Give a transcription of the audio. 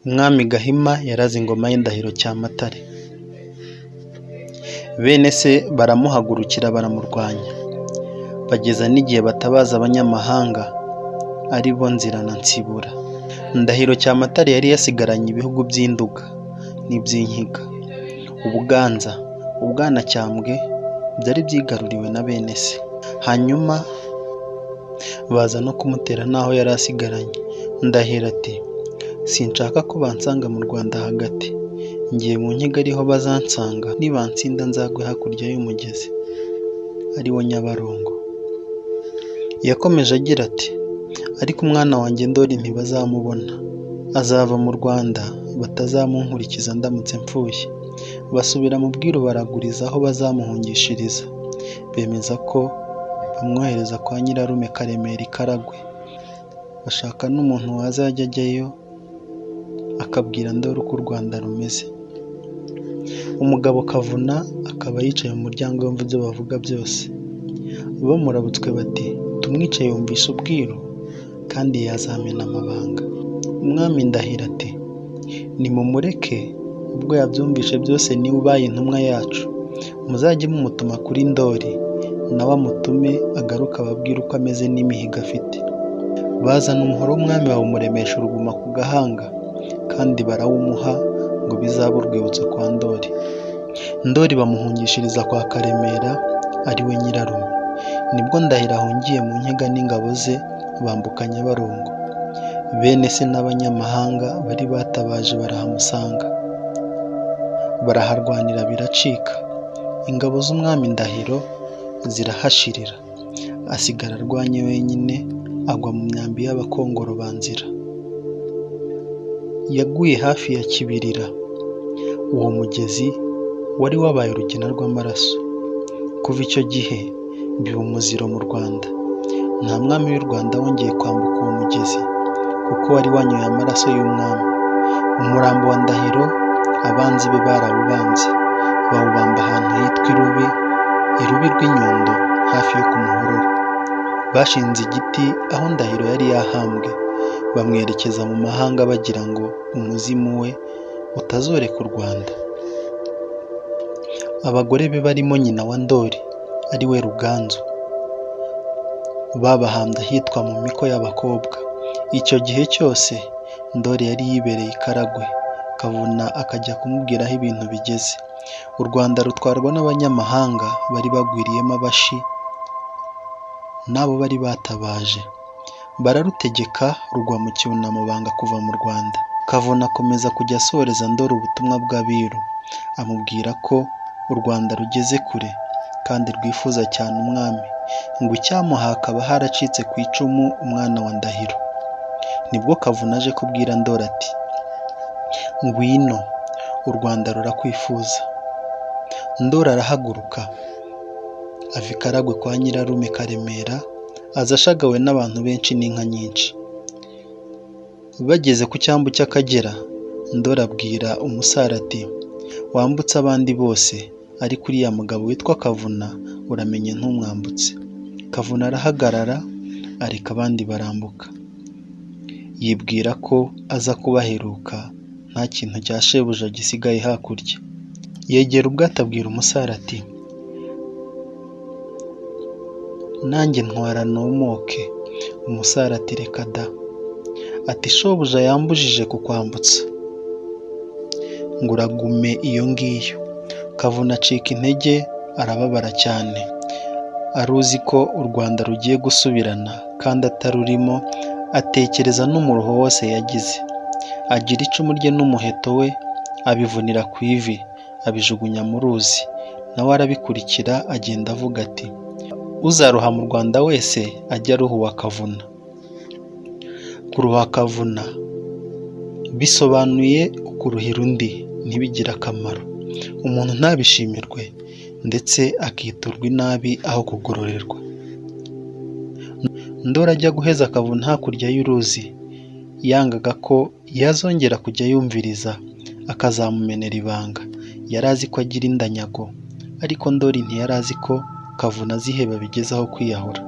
Umwami Gahima yaraze ingoma ye Ndahiro Cyamatare. Bene se baramuhagurukira baramurwanya, bageza n'igihe batabaza abanyamahanga ari bo Nzira na Nsibura. Ndahiro Cyamatare yari yasigaranye ibihugu by'i Nduga n'iby'Inkiga, Ubuganza, Ubwanacyambwe byari byigaruriwe na bene se. Hanyuma baza no kumutera n'aho yari asigaranye. Ndahiro ati "Sinshaka ko bansanga mu Rwanda hagati, ngiye mu Nkiga ariho bazansanga, nibansinda nzagwe hakurya y'umugezi ari wo Nyabarongo." Yakomeje agira ati "Ariko umwana wanjye Ndoli ntibazamubona, azava mu Rwanda batazamunkurikiza ndamutse mpfuye." Basubira mu bwiru baraguriza aho bazamuhungishiriza, bemeza ko bamwohereza kwa nyirarume Karemera i Karagwe, bashaka n'umuntu wazajya ajyayo akabwira Ndoli uko u Rwanda rumeze. Umugabo Kavuna akaba yicaye mu muryango yumva ibyo bavuga byose. Bamurabutswe bati "Tumwice yumvise ubwiru kandi yazamena amabanga." Umwami Ndahiro ati "Nimumureke ubwo yabyumvise byose niwe ubaye intumwa yacu, muzajye mumutuma kuri Ndoli nawe amutume agaruke ababwire uko ameze n'imihigo afite." Bazana umuhoro w'umwami bawumuremesha uruguma ku gahanga kandi barawumuha ngo bizabe urwibutso kwa Ndoli. Ndoli bamuhungishiriza kwa Karemera ari we nyirarume. Nibwo Ndahiro ahungiye mu Nkiga n'ingabo ze bambuka Nyabarongo. Bene se n'abanyamahanga bari batabaje barahamusanga, baraharwanira biracika. Ingabo z'umwami Ndahiro zirahashirira, asigara arwanye wenyine, agwa mu myambi y'Abakongoro ba Nzira. Yaguye hafi ya Kibirira. Uwo mugezi wari wabaye urugina rw'amaraso. Kuva icyo gihe biba umuziro mu Rwanda. Nta mwami w'i Rwanda wongeye kwambuka uwo mugezi kuko wari wanyoye amaraso y'umwami. Umurambo wa Ndahiro abanzi be barawubambye, bawubamba ahantu hitwa i Rubi rw'iNyundo hafi yo ku Muhororo. Bashinze igiti aho Ndahiro yari yahambwe, bamwerekeza mu mahanga bagira ngo umuzimu we utazoreka u Rwanda. Abagore be barimo nyina wa Ndoli ari we Ruganzu, babahambye ahitwa mu Miko y'Abakobwa. Icyo gihe cyose Ndoli yari yibereye i Karagwe, Kavuna akajya kumubwira aho ibintu bigeze. U Rwanda rutwarwa n'abanyamahanga bari bagwiriyemo Abashi n'abo bari batabaje, bararutegeka rugwa mu cyunamo banga kuva mu Rwanda. Kavuna akomeza kujya asoreza Ndoli ubutumwa bw'abiru, amubwira ko u Rwanda rugeze kure kandi rwifuza cyane umwami, ngo icyamuha hakaba haracitse ku icumu umwana wa Ndahiro. Nibwo Kavuna aje kubwira Ndoli ati "Ngwino u Rwanda rurakwifuza." Ndoli arahaguruka ava i Karagwe kwa nyirarume Karemera, aza ashagawe n'abantu benshi n'inka nyinshi. Bageze ku cyambu cy'Akagera, Ndoli abwira umusare ati "Wambutse abandi bose, ariko uriya mugabo witwa Kavuna uramenye ntumwambutse." Kavuna arahagarara areka abandi barambuka. Yibwira ko aza kubaheruka nta kintu cya shebuja gisigaye hakurya. Yegera ubwato abwira umusare ati "Nanjye ntwara nomoke." Umusare ati "Reka da!" Ati "Shobuja yambujije kukwambutsa ngo uragume iyo ngiyo." Kavuna acika intege arababara cyane, aruzi ko u Rwanda rugiye gusubirana kandi atarurimo, atekereza n'umuruho wose yagize. Agira icumu rye n'umuheto we abivunira ku ivi, abijugunya mu ruzi, nawe arabikurikira agenda avuga ati "Uzaroha mu Rwanda wese ajye aroha uwa Kavuna." Kuroha Kavuna bisobanuye ukuruhira undi ntibigire akamaro, umuntu ntabishimirwe ndetse akiturwa inabi aho kugororerwa. Ndoli ajya guheza Kavuna hakurya y'uruzi, yangaga ko yazongera kujya yumviriza akazamumenera ibanga. Yari azi ko agira indanyago, ariko Ndoli ntiyari azi ko Kavuna aziheba bigeze aho kwiyahura.